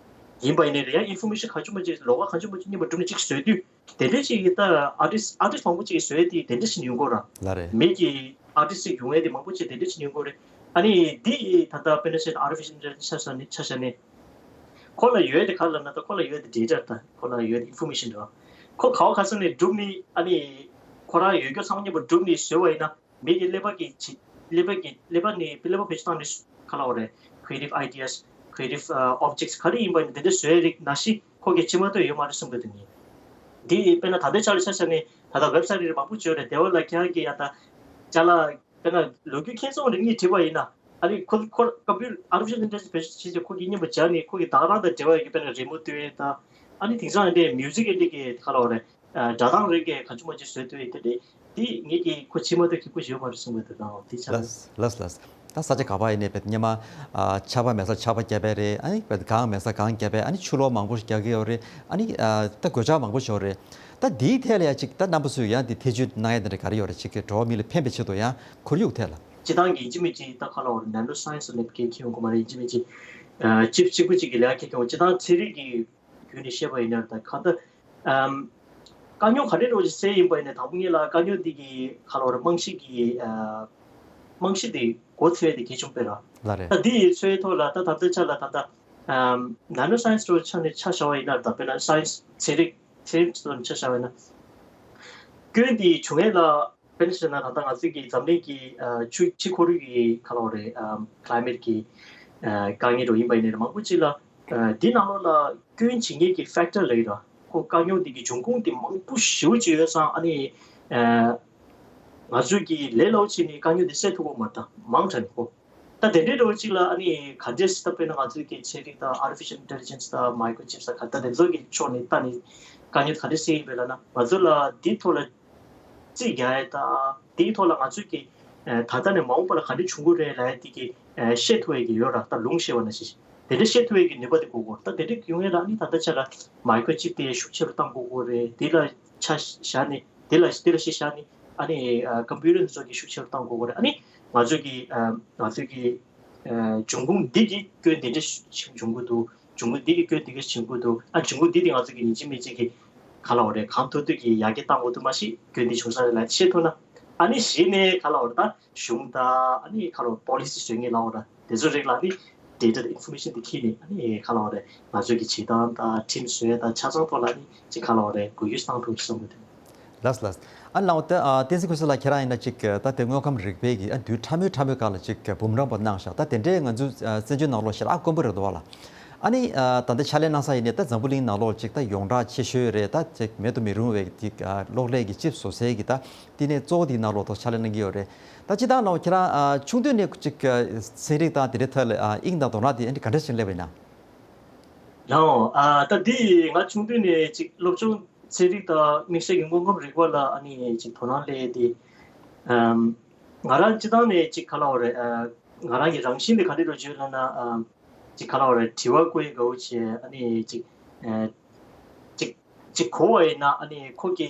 ཡིན་པ་ཡིན་ནའི་རེད་ཡང་ཨིན་ཕོར་མེ་ཤན་ག་ཅུང་མ་ཅིག་ལོགས་ཀ་ག་ཅུང་མ་ཅིག་མཉམ་པོ་སྒྲུབ་ནས་ཅིག་བཟོས་དུས། དེ་འདྲ་ཅིག་གི་ད་ཨར་ཊིསི་ཨར་ཊིསི་མང་པོ་ཅིག་གིས་བཟོས་དེ་དེ་འདྲ་ཞིག་ཡོང་གོ་ར། ལ་རེད། མི་གི་ཨར་ཊིསི་ཅིག་ཡོང་ཡས་དེ་མང་པོ་ཅིག་དེ་འདྲ་ཞིག་ཡོང་གོ་རེད། ཨ་ནི་འདི་ད་ལྟ་དཔེར་ན་བཤད་ན་ཨར་ཊི་ཕི་ཤལ་ཨིན་ཊེ་ལི་ཇེན་སི་ཆ་བཞག་ནས་ཆ་བཞག་ནས། ཁོ་ལ་ཡོད་དེ་ག་ལ་ན་ད་ཁོ་ལ་ཡོད་དེ་ཌེ་ཊ་ད་ཁོ་ལ་ཡོད་དེ་ཨིན་ཕོར་མེ་ཤན་རེད་བ། ཁོ་ག་བ་ག་ས་ནས་སྒྲུབ་ནི་ཨ་ནི་ཁོ་རང་ཡོད་རྒྱུ་ཚང་མ་མཉམ་པོ་སྒྲུབ་ནས་བཟོས་བ་ཡིན་ན། མི་གི་ཀླད་པ་གི་ཅི་ཀླད་པ་གི་ཀླད་པ་ནི་ཀླད་པ་བེད་སྤྱོད་བཏང་ནས་ག་ལ་བ་རེད། creative ideas, creative objects ག་རེ་ཡིན་པ་ནི་དེ་འདྲ་བཟོ་ཡ་རིགས་ནང་བཞིན་ཁོ་གི་ཕྱི་མ་ལྟོས་ཡོད་མ་རེད་བསམ་གི་འདུག་ངས། འདི་དཔེར་ན་ད་ལྟའི་ཆ་ལ་ཆ་བཞག་ནས་ད་ལྟ་ཝེབ་སའིཊ་རིགས་མང་པོ་བྱོས་རེད། དེ་བ་ལ་ཁྱེད་རང་གི་ཡ་ད་ཅ་ལག་དཔེར་ན་ལོ་རྒྱུས་ཁྱེད་ཚོ་རིགས་གཉིས་བྲིས་པ་ཡིན་ན། ཨ་ནི་ཁོ་ཁོ་ཀམ་པུ་ཊར་ཨར་ཊི་ཕི་ཤལ་ཨིན་ཊེ་ལི་ཇེན་སི་བེད་སྤྱོད་བྱས་ཏེ་ཁོ་གི་མཉམ་པོ་སྦྱར་ནས་ཁོ་གི་ད་ག་རང་དང་འབྲེལ་བ་ཡོད་ཀྱི་དཔེར་ན་རི་མོ་བཏོན་ཡས་དང་། ཨ་ནི་དེང་སང་ཡིན་དེ་མིའུ་ཟིག་ཡིན་དེ་གི་ག་ལ་བ་རེད། སྒྲ་གདངས་རེད་གི་ག་ཅུང་མ་ཅུང་བཟོས་བཏོན་ཡས་དེ་འདྲས་དེ་ངེད་ཀྱི་ཁོ་ཕྱི་མ་ལྟོས་ཁེ་པོ་ཡོད་མ་རེད་གསུངས་པ་དེ་དང་དེ་ཆ་ལ། ལགས་ལགས་ལགས། ད་ས་ཆ་ག་པར་ཡིན་ནའི་བེད་སྙེ་མ་ཆར་པ་མེད་ས་ཆར་པ་བརྒྱབ་པ་རེད། ཨ་ནི་བེད་གངས་མེད་ས་གངས་བརྒྱབ་པ། ཨ་ནི་ཆུ་ལོག་མང་པོ་ཞིག་རྒྱག་གི་ཡོད་རེད། ཨ་ནི་ད་གོད་ཆག་མང་པོ་ཞིག་ཡོད་རེད། ད་འདིའི་ཐད་ལ་ཡ་ཅིག་ད་རྣམ་པ་ཚོས་ཡང་འདི་ཐེ་བྱུས་གནང་ཡ་དེ་འདྲ་ག་རེ་ཡོད་རེད། ཅིག་གི་འགྲོ་བ་མི་ལ་ཕན་པའི་ཆེད་དུ་ཡང་ཁོར་ཡུག་ཐད་ལ། སྤྱིར་བཏང་གི་ཡིན་གཅིག་མིན་གཅིག་ད་ག་ལ་བ་རེད། ནེ་ནོ་སའེན་སི་ལབ་མཁན་ཁྱེད་ཡོང་གི་མ་རེད། ཡིན་གཅིག་མིན་གཅིག་ཨ་གཅིག་གཅིག་པུ་གཅིག་གི་ལས་ཀ་ཁྱེད་ཀྱི་འོ་སྤྱིར་བཏང་ཚན་རིག་གི་བརྒྱུད་ནས་བཤད་པ་ཡིན་ན་ད་ག་ད་ཨམ་དཀའ་རྙོག་ག་འདྲས་འདྲ་བོ་ཅིག་སེལ་ཡིན་པ་ཡིན་ན། དང་པོ་ཉིད་ལ་དཀའ་རྙོག་འདི་གི་ག་ལ་བ་རེད། རྨང་གཞི་གི་ཨ་རྨང་གཞི་དེ་མགོ་ཚོས་དེ་གལ་ཆེན་པོ་རེད། ལ་རེད། ད་འདི་ཡི་ཚོའི་ཐོག་ལ་ད་ད་ལྟའི་ཆ་ལ་ད་ལྟ་ཨམ་ནེ་ནོ་སའེན་སི་འདྲ་བོ་ཆ་ནས་ཆ་བཞག་པ་ཡིན་ན། ད་དཔེར་ན་སའེན་སི་ཚན་རིག་ཚན་རིག་ཐོག་ནས་ཆ་བཞག་པ་ཡིན་ན། སྐྱོན་འདི་བྱུང་ཡས་ལ། དཔེར་ན་བཤད་ན་ད་ལྟ་ང་ཚོའི་གི་འཛམ་གླིང་གི་ཨ་ཆུ་ཕྱི་ཁོར་ཡུག་གི་ག་ལ་བ་རེད། ཨམ་ཀླའི་མེཊ་གི་ཨ་དཀའ་ངལ་འདྲ་བོ་ཡིན་པ་ཡིན་ནའི་མང་པོ་ཅིག་ལ་ཨ་འདི་ནང་ལོགས་ལ་སྐྱོན་བྱེད་མཁན་གྱི་ཕེག་ཊར་ལབ་ཀྱི་ར། ཁོ་དཀའ་རྙོག་འདི་གི་འབྱུང་ཁུངས་དེ་མང་པོ་ཞེ་པོ་ཅིག་ཡོད་ཙང་། ཨ་ནི་ཨ་ང་ཚོས་ཀྱི་ལས་སླ་པོ་བྱས་ནས་དཀའ་རྙོག་འདི་སེལ་ཐུབ་ཀྱི་མ་རེད། ད་མང་དྲགས་ནས་ཁོ། ད་དེ་འདྲའི་འདྲ་བོ་ཅིག་ལ་ཨ་ནི་ག་འདྲས་སེ་ད་དཔེར་ན་ང་ཚོའི་གི་ཚན་རིག་དང་ཨར་ཊི་ཕི་ཤལ་ཨིན་ཊེ་ལི་ཇེན་སི་དང་མའི་ཀྲོ་ཅིབ་ས་ག་ད་དེ་ཚོ་གི་ཕྱོགས་ནས་ལྟ་ནས་དཀའ་རྙོག་ག་འདྲས་སེལ་ཡིན་པས་ལབ་ན། ང་ཚོ་ལ་འདིའི་ཐོག་ལ་རྩིས་རྒྱག་ཡས་དང་། འདིའི་ཐོག་ལ་ང་ཚོས་ཀྱི་ད་ལྟ་ནས་མ་འོངས་པ་ལ་ག་འདྲས་བྱུང་གི་རེད་ལབ་ཡས་འདི་གི་ཤེས་ཐུབ་ཡས་ཀྱི་ཡོད་ར། ད་ལུང་ཤེས་པ་ནང་བཞིན་དེ་འདྲས་ཤེས་ཐུབ་ཡས་ཀྱི་ནུས་པ་དེ་དགོས་ཀྱི་ཡོད་ར། ད་དེ་འདྲས་ཡོང་ཡས་ལ་ཨ་ནི་ད་ལྟ་ཆ་ལ་མའི་ཀྲོ་ཅིབ་དེ་ཤུགས་ཆེ་རུ་གཏང་དགོས་ཀྱི་ཡོད་རེད། འདི་ལ་ཆ་བཞག་ནས། དེ་ལ་དེ་ལ་དེ་ལ་གཞི་བཞག་ནས་ཨ་ནི་ཀམ་པུ་ཊར་འདི་ཚོ་གི་ཤུགས་ཆེ་རུ་གཏང་དགོས་ཀྱི་རེད། ཨ་ནི་ང་ཚོས་ཀྱི་ཨ་ང་ཚོས་ཀྱི་ཨ་འབྱུང་ཁུངས་འདི་གི་སྐྱོན་དེ་འདྲ་ཞིག་འབྱུང་གི་འདུག་འབྱུང་ཁུངས་འདི་གི་སྐྱོན་འདི་ག་བྱུང་གི་འདུག་ཨ་འབྱུང་ཁུངས་འདི་དེ་ང་ཚོས་ཀྱི་ཡིན་གཅིག་མིན་གཅིག་གི་ག་ལ་བ་རེད། གང་ཐུབ་ཐུབ་ཀྱི་ཡར་རྒྱས་གཏང་དགོས་འདུག་མ་གཞི་སྐྱོན་འདི་བྱུང་ས་རེད་ལབ་ཤེས་ཐུབ་ན། ཨ་ནི་གཞི་ནས་ག་ལ་བ་རེད། ད་གཞུང་དང་ཨ་ནི་ག་ལ་བ་པོ་ལི་སི་བཟོ་མཁན་ལབ་དགོས་ར། དེ་ཚོ་རིགས་ལ་ནི་ཌེ་ཊ་དང་ཨིན་ཕོར་མེ་ཤན་དེ་ཁྱེར་ནས་ཨ་ནི་ག་ལ་བ་རེད། ང་ཚོས་ཀྱི་བྱེད་སྟངས་དང་ཁྲིམས་བཟོ་ཡས་དང་ཆ་ཚང་ཐོག་ལ་ནི་ཅིག་ག་ལ་བ་རེད། འགུལ་སྐྱོད་བཏང་ཐུབ་ཀྱི་བསམ་གྱི་འདུག་ལགས་ལགས། ཨ་ནི་ལགས་འོ་ད་ཨ་བསྟན་འཛིན་ཀུན་བཟང་ལགས། ཁྱེད་རང་ཡིན་ན་ཅིག་ད་དེ་དངོས་ཁམས་རིག་པའི་གི་ཨ་དུས་ཕྲ་མོའི་ཕྲ་མོའི་སྒང་ལ་ཅིག་འབུམ་རམས་པ་གནང་ཤག་ད་དེ་འདྲའི་ང་ཚོའི་ཨ་བཙན་བྱོལ་ནང་ལོགས་ཞེ་དྲག་དཀོན་པོ་རེད་འདུག་བ་ལ། ཨ་ནི་ཨ་ད་ལྟ་ཕྱག་ལས་གནང་ས་ཡིན་ནའི་ད་འཛམ་བུ་གླིང་ནང་ལོགས་ཅིག་ད་ཡོངས་གྲགས་ཆེ་ཤོས་རེད། ད་ཅིག་མེད་དུ་མི་རུང་བའི་ཅིག་ཨ་གློག་ཀླད་ཀྱི་ཅིབ་བཟོ་སའི་གི་ད་བསྟི་གནས་གཙོ་བོ་དེའི་ནང་ལོགས་ཐོག་ཕྱག་ལས་གནང་གི་ཡོད་རེད། ད་སྤྱིར་བཏང་ལ་ཁྱེད་རང་ཨ་ཆུང་དུས་ནས་ཅིག་ཚན་རིག་དང་དེ་འདྲའི་ཐད་ལ་ཨ་དབྱིངས་དང་དོ་སྣང་དེ་ཨ་ནི་ག་འདྲ་ཞིག་སླེབས་པ་ཡིན་ན། ལགས་འོང་། ཨ་ད་འདི་ང་ཆུང་དུས་ནས་ཅིག་སློབ་སྦྱོང་ཚན་རིག་དང་དམིགས་བསལ་གྱི་དངོས་ཁམས་རིག་པ་ལ་ཨ་ནི་ཅིག་དོ་སྣང་སླེབས་ཏེ། ཨམ་ང་རང་སྤྱིར་བཏང་ནས་ཅིག་ག་ལ་བ་རེད། ཨ་ང་རང་གི་རང་བཞིན་དེ་ག་འདྲ་འདྲ་བོ་ཅིག་ལབ་ན། ཨམ་ཅིག་ག་ལ་བ་རེད། དྲི་བ་བཀོད་ཡས་དགའ་བོ་བྱས། ཨ་ནི་ཅིག་ཨ་ཅིག་ཅིག་གོ་བ་ཡིན་ན་ཨ་ནི་ཁོ་གི་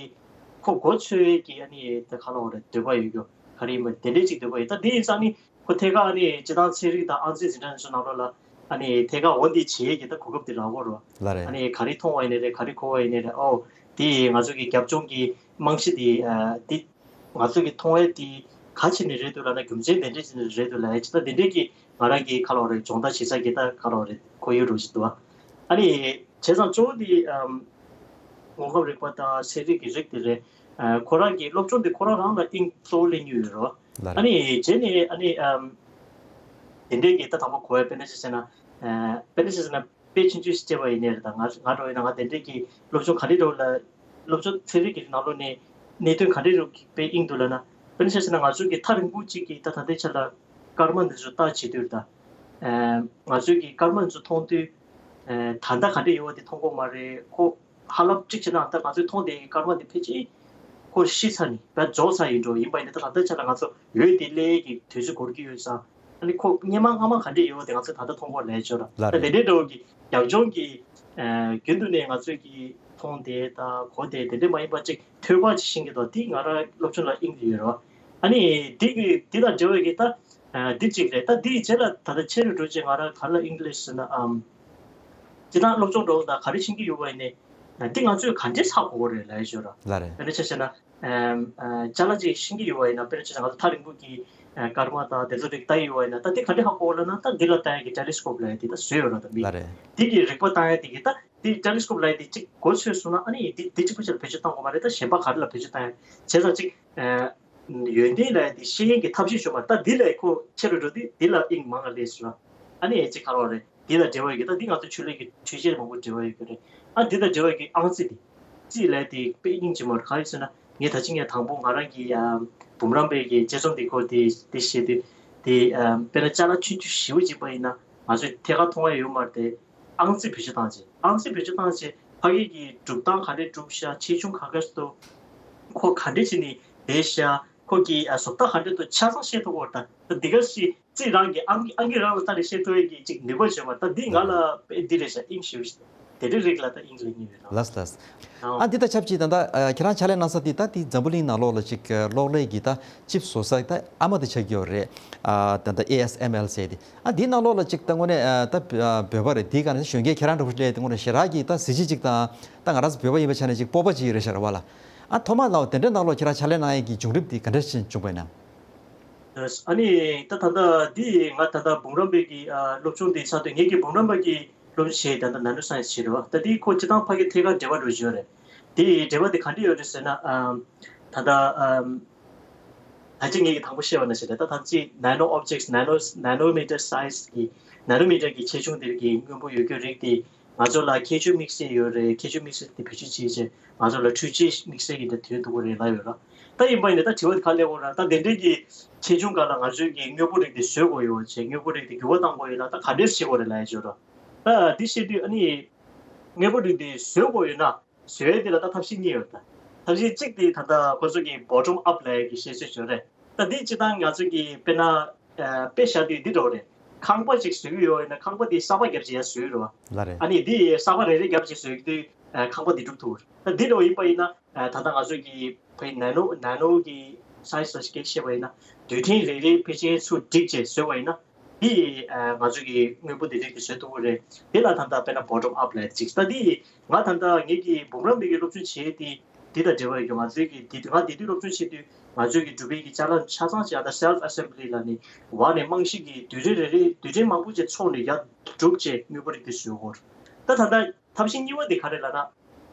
ཁོ་མགོ་ཚོས་ཀྱི་ཨ་ནི་ད་ག་ལ་བ་རེད། འདོད་པ་ཡོད་རྒྱུ་ག་རེ་ཡིན་པ་དེ་འདྲས་ཅིག་འདོད་པ་ཡོད། ད་དེ་ཡིན་ཙང་ནི་ཁོ་ཐད་ཀར་ཨ་ནི་སྤྱིར་བཏང་ཚན་རིག་དང་ཨང་རྩིས་འཛིན་གྲྭ་འདི་ཚོ་ནང་ལོགས་ལ་ཨ་ནི་ཐད་ཀར་འོ་འདི་བྱེད་ཡས་ཀྱི་ད་གོ་སྐབས་དེ་རག་གི་རེད། ལ་རེད། ཨ་ནི་ག་རེ་མཐོང་བ་ཡིན་ནའི་རེད། ག་རེ་གོ་བ་ཡིན་ནའི་རེད། ཨོ་དེ་ང་ཚོ་གི་རྒྱབ་ལྗོངས་ཀྱི་རྨང་གཞི་དེ་ཨ་དེ་ང་ཚོ་གི་མཐོང་བ་དེ་ག་བྱས་ནས་རེད་འདུག་ལབ་ན། རྒྱུ་མཚན་དེ་འདྲས་བྱས་ནས་རེད་འདུག་ལབ་ཡས་ཅིག་ད་དེ་འདྲས་ཀྱི་ང་རང་གི་ག་ལ་བ་རེད། སྦྱོང་བརྡར་བྱེད་ས་གི་ད་ག་ལ་བ་རེད། ཁོར་ཡུག་འདྲ་བོ་ཅིག་འདུག་ཨ་ནི་བྱས་ཙང་གཙོ་བོ་དེ་ཨམ་དངོས་ཁམས་རིག་པ་དང་ཚན་རིག་གི་རིགས་དེ་རེད། ཨ་ཁོ་རང་གི་སློབ་སྦྱོང་དེ་ཁོ་རང་རང་ལ་དབྱིངས་གཙོ་བོ་སླེབས་མྱོང་ཡོད་རེད། ལ་རེད། ཨ་ནི་རྗེས་ནས་ཨ་ནི་ཨམ་དེ་འདྲས་ཀྱི་ད་དང་པོ་གོ་བའི་དཔེར་ན་ཅིག་བྱས་ན། ཨ་དཔེར་ན་ཅིག་བྱས་ན་དཔེ་ཆུང་ཆུང་ཞིག་བལྟས་པ་ཡིན་ནའི་རེད། ད་ང་ང་འདྲ་བོ་ཡིན་ན་ང་དེ་འདྲས་ཀྱི་སློབ་སྦྱོང་ག་འདྲས་འདྲ་བོ་ལ་སློབ་སྦྱོང་ཚན་རིག་གི་ནང་ལོགས་ནས་གནད་དོན་ག་འདྲས་འདྲ་བོ་གི་དཔེ་དབྱིངས་འདུག་ལབ་ན། དཔེར་ན་ཅིག་བྱས་ན་ང་ཚོ་གི་ཐག་རིང་པོ་ཅིག་གི་ད་ད་ལྟའི་ཆ་ལ་སྐར་མ་འདི་ཚོ་བལྟ་བྱེད་དུས་ད། ཨ་ང་ཚོ་གི་སྐར་མ་འདི་ཚོ་མཐོང་དུས། ཨ་ད་ལྟ་ག་འདྲས་ཡོད་པ་དེ་མཐོང་གི་མ་རེད། ཁོ་ཧ་ལམ་གཅིག་བྱས་ན་ད་ང་ཚོས་མཐོང་བསྡད་ཀྱི་སྐར་མ་དེ་ཕལ་ཆེར་ཁོ་ཤི་ཚར་ནས་ད་རྫོགས་ཚར་ཡིན་འགྲོ། ཡིན་པ་ཡིན་ན་ད་ད་ལྟའི་ཆ་ལ་ང་ཚོ་འོད་དེ་སླེབས་ཀྱི་དུས་ཚོད་འགོར་གྱི་ཡོད་ཙང་། ཨ་ནི་ཁོ་སྔོན་མ་སྔ་མ་ག་འདྲས་ཡོད་པ་དེ་ང་ཚོས་ད་ལྟ་མཐོང་གི་ལབ་ཆོག་ར། ལ་ད་རེད། དེ་འདྲས་འདྲ་བོ་གི་རྒྱབ་ལྗོངས་ཀྱི་ཨ་རྒྱུན་དུ་ནས་ང་ཚོས་ཀྱི་མཐོང་བསྡད་དང་གོ་བསྡད་དེ་འདྲས་མ་ཡིན་པ་ཅིག་ ཐོས་པ་ཅིག་ཤེས་ཀྱི་འདུག་འདི་ང་རང་སློབ་སྦྱོང་ལ་དབྱིངས་ཡོད་རེད་བ། ཨ་ནི་འདི་གི་འདི་དང་འབྲེལ་བའི་གི་ད་འདི་གཅིག་རེད། ད་འདི་རྗེས་ལ་ད་ལྟ་ཆེ་རུ་འགྲོ་ཅིག་ང་རང་ག་ལ་ཨིང་ལིཤ་ཟེར་ན་ཨམ། སྤྱིར་བཏང་སློབ་སྦྱོང་འགྲོ་ད་ག་རེ་ཤེས་ཀྱི་ཡོད་པ་ཡིན་ནའི་འདི་ང་ཚོས་ག་འདྲས་ཧ་གོ་དགོས་རེད་ལབ་ཡ་ཅིག་ཡོད་ར། ལ་རེད། དཔེར་ན་ཆ་བཞག་ན། ཨམ། ཨ། ཅ་ལག་ཅིག་ཤེས་ཀྱི་ཡོད་པ་ཡིན་ན། དཔེར་ན་ཆ་བཞག་ང་ཚོ་ཐག་རིང་པོ་གི་ཨ། སྐར་མ་དང་དེ་ཚོ་རིགས་ལྟ་ཡི་ཡོད་པ་ཡིན་ན། ད་དེ་ག་འདྲ་ཧ་གོ་ལབ་ན། ད་འདི་ལ་ལྟ་ཡ་གི་ཊེ་ལི་སི་ཀོབ་ལབ་ཡ་དེ་ད་བཟོས་ཡོད་ར། ད་མི་ལ་རེད། དེ་གི་རིག་པ་བཏང་ཡ་དེ་གི་ད་དེ་ཊེ་ལི་སི་ཀོབ་ལབ་ཡ་དེ་གཅིག་མགོ་ཚོས་སོང་ན། ཨ་ནི་དེ་དེ་གཅིག་པུ་ཅིག་ལ་བེད་སྤྱོད་བཏང་དགོས་མ་རེད། ད་གཞན་པ་ག་རེ་ལ་བེད་སྤྱོད་བཏང་ཡ་བྱས་ཙང་གཅིག་ཨ། ཡོན་ཏན་ལབ་ཡ་དེ་ཤེས་ཡོན་གྱི་ཐབས་ཤེས་ཤོར་མ་རེད། ད་འདི་ལ་ཁོ་ཆེ་རུ་འགྲོ་དུས་འདི་ལ་དབྱིངས་མང་ང་སླེབས་སོང་ར། ཨ་ནི་ཨེ་གཅིག་ག་རེ་རེད། དེ་དང་འབྲེལ་བ་ཡོད་གི། ད་འདི་ང་ཚོ་ཆོས་ལུགས་ཀྱི་འཕྲུལ་ཆས་མང་པོ་འབྲེལ་བ་ཡོད་གི་རེད། ཨ། འདི་དང་འབྲེལ་བ་ཡོད་གི་ཨང་རྩིས་དེ། རྩིས་ལབ་དེ་དཔེ་སྙིང་རྗེ་མོ་རེད། གང་ཡིན་ཟེར་ན་ངས་ད་ཅི་ངས་དང་པོ་ང་རང་གི་ཨ། འབུམ་རམས་པའི་གི་དཔྱད་རྩོམ་འདི་སྐོར་དེ་དེ་བཤད་དུས་དེ་ཨ། དཔེར་ན་ཅ་ལག་ཆུང་ཆུང་ཞེ་པོ་ཅིག་པ་ཡིན་ན་ང་ཚོས་ཐད་ཀར་མཐོང་ཡ་ཡོད་མ་རེད་དེ། ཨང་རྩིས་བེད་སྤྱོད་བཏང་བྱས། ཨང་རྩིས་བེད་སྤྱོད་བཏང་བྱས་ཕ་གི་གི་གྲུབ་སྟངས་ག་འདྲས་གྲུབ་ཤག་ཆེ་ཆུང་ག་ག་འདུག་ཁོ་ག་འདྲས་བྱས་ནས་བསྡད་ཤག་ཁོ་གི་ཨ། བཟོ་ལྟ་ག་འདྲས་འདུག་ཆ་ཚང་ཤེས་ཐུབ་ཀྱི་ཡོད་རེད། ད་འདི་ག་ཞིག་རྩིས་རང་གི་ཨང་ཨང་ཀི་རང་ལ་ལྟ་ནས་ཤེས་ཐུབ་ཡས་ཀྱི་ཅིག་ནུས་པ་བྱུང་བ། ད་འདི་ང་ལ་དཔེ་འདི་རེད་ཤག་དབྱིངས་ཞེ་པོ་ཞིག་དེ་འདྲའི་རིགས་ལ་ད་དབྱིངས་ལེན་གྱི་ཡོད་རེད། ལགས་ལགས། ཨ། ཨ། འདི་ད་ཆབས་ཅིག་ད་ལྟ་ཨ། ཁྱེད་རང་ཕྱག་ལས་གནང་ས་འདི་ད་འདི་འཛམ་བུ་གླིང་ནང་ལོགས་ལ་ཅིག་ཨ། གློག་ཀླད་ཀྱི་ད་ཅིབ་བཟོ་ས་ད་ཨ་མ་དེ་ཆགས་ཀྱི་ཡོད་རེད། ཨ། ད་ལྟ་ཨེ་ཨེས་ཨེམ་ཨེལ་ཟེར་དེ། ཨ། འདིའི་ནང་ལོགས་ལ་ཅིག་ད་དངོས་གནས་ཨ། ད་བོད་པ་རེད། འདིའི་སྒང་ནས་གཞོན་སྐྱེས་ཁྱེད་རང་འདྲ་པོ་ཞིག་ལ་ཡ་དེ་དངོས་གནས་ཞེ་དྲག་གི་ད་གཟི་བརྗིད་ཅིག་དང་། ད་ང་རང་ཚོ་བོད་པ་ཡིན་པའི་ཆ་ནས་ཅིག་སྤོབས་པ་ཅིག་རེད་ཤག་རེད་བ་ལ། ཨ། ཐོག་མ་ལ་དེ་འདྲའི་ནང་ལོགས་ཁྱེད་རང་ཕྱག་ལས་གནང་ཡས་ཀྱི་བྱུང་རིམ་དེ་ག་འདྲ་ཞིག་བྱུང་བ་ཡིན་ན། ཨ་ནི་ད་ད་ལྟ་འདི་ང་ད་ལྟ་འབུམ་རམས་པའི་གི་ཨ། སློབ་སྦྱོང་དེ་ཚར་དུས་ངེད་ཀྱི་འབུམ་རམས་པ་གི་སློབ་སྦྱོང་བྱས་ད་ལྟ་ནེ་ནོ་སའེན་སི་བྱས་རེད་བ། ད་འདི་ཁོ་སྤྱིར་བཏང་ཕ་གི་ཐད་ཀར་འབྲེལ་བ་འགྲོ་བཞིན་ཡོད་རེད། དེ་འབྲེལ་བ་དེ་ག་འདྲ་ཡོད་རེད་ཟེར་ན། ཨ། ད་ལྟ་ཨ། ད་ཅི་ངེད་ཀྱི་དང་པོ་བཤད་པ་ནང་བཞིན་རེད། ད་ད་ཅི་ནེ་ནོ་ཨོབ་ཇེག་ཊི་ནེ་ནོ་ནེ་ནོ་མི་ཊར་སའི་ཛི་གི་ནེ་ནོ་མི་ཊར་གི་ཆེ་ཆུང་དེ་གི་དངོས་པོ་ཡོད་རྒྱུ་རིགས་དེ་ང་ཚོ་ལ་ཁྱད་ཆོས་དམིགས་བསལ་ཡོད་རེད། ཁྱད་ཆོས་དམིགས་བསལ་དེ་བེད་སྤྱོད་བྱེད་ཆེད་ང་ཚོ་ལ་འཕྲུལ་ཆས་དམིགས་བསལ་གྱི་འདི་ཐོན་ཐུབ་ཀྱི་རེད་ལབ་ཡོད་ར། ད་ཡིན་པ་ཡིན་ན་ད་དྲི་བ་དེ་ག་སླེབས་ཡོད་ར། ད་དེ་འདྲའི་གི་ཆེ་ཆུང་སྒང་ལ་ང་ཚོའི་གི་དངོས་པོ་རིགས་དེ་བཟོ་དགོས་ཡོད་བྱས། དངོས་པོ་རིགས་དེ་འགྱུར་བ་གཏང་དགོས་ཡོད་ན་ད་ག་འདྲས་བྱེད་དགོས་རེད་ལབ་ཡ་ཅིག་ཡོད་ར། ད་འདི་བཤད་དུས་ཨ་ནི་དངོས་པོ་རིགས་དེ་བཟོ་དགོས་ཡོད་ན། བཟོ་ཡས་དེ་ལ་ད་ཐབས་ཤེས་གཉིས་ཡོད་ད། ཐབས་ཤེས་གཅིག་དེ་ད་ལྟ་ཁོ་ཚོ་གི་bottom up ལབ་ཡས་ཀྱི་བཤད་སྲོལ་ཅིག་ཡོད་རེད། ད་འདི་སྤྱིར་བཏང་ང་ཚོ་གི་དཔེར་ན་ཨ། དཔེ་བཞག་དུས་འདི་འདྲ་བོ་རེད། ཁང་པ་ཅིག་བཟོ་གི་ཡོད་ཡིན་ན་ཁང་པ་དེ་གསར་པ་བརྒྱབ་བྱས་ཡར་བཟོ་གི་རེད་བ། ལ་རེད། ཨ་ནི་འདི་གསར་པ་རེ་རེ་བརྒྱབ་བྱས་བཟོ་གི་དུས་ཨ། ཁང་པ་འདི་འགྲུབ་ཐུབ་རེད། ད་འདི་འདྲ་བོ་ཡིན་པ་ཡིན་ན་ཨ། ད་ལྟ་ང་ཚོ་གི་ཕ་གི་ནེ་ནོ་ནེ་ནོ་གི་སའི་ཛི་ལ་སྐད་ཆ་བཤད་པ་ཡིན་ན་རྡུལ་ཕྲན་རེ་རེ་ཕལ་ཆེར་ཚུར་བསྒྲིགས་བྱས་བཟོས་པ་ཡིན་ན། དེ་ཡིས་ཨ། ང་ཚོ་གི་དངོས་པོ་དེ་རིགས་དེ་བཟོ་ཐུབ་ཀྱི་རེད། དེ་ལ་ད་ལྟ་དཔེར་ན་bottom up ལབ་ཅིག་ད་དེ་ཡིས་ང་ད་ལྟ་ངེད་ཀྱི་འབུམ་རམས་པའི་གི་སློབ་སྦྱོང་བྱེད་དེ་དེ་དང་འབྲེལ་བ་ཡོད་རྒྱུ། ང་ཚོའི་གི་དེ་ང་དེ་དུས་སློབ་སྦྱོང་བྱེད་དུས་ང་ཚོའི་གི་འབྲུག་པའི་གི་ཅ་ལག་ཆ་ཚང་ཅིག་ཨ། ད་self assembly ལབ་ནས་འོག་ནས་རྨང་གཞི་གི་རྡུལ་ཕྲན་རེ་རེ་རྡུལ་ཕྲན་མང་པོ་ཅིག་ཚོགས་ནས་ཡར་གྲུབ་བྱས་དངོས་པོ་རིགས་དེ་བཟོ་དགོས་རེད། ད་ད་ལྟ་ཐབས་ཤེས་གཉིས་པ་དེ་ག་རེ་ལབ་ན།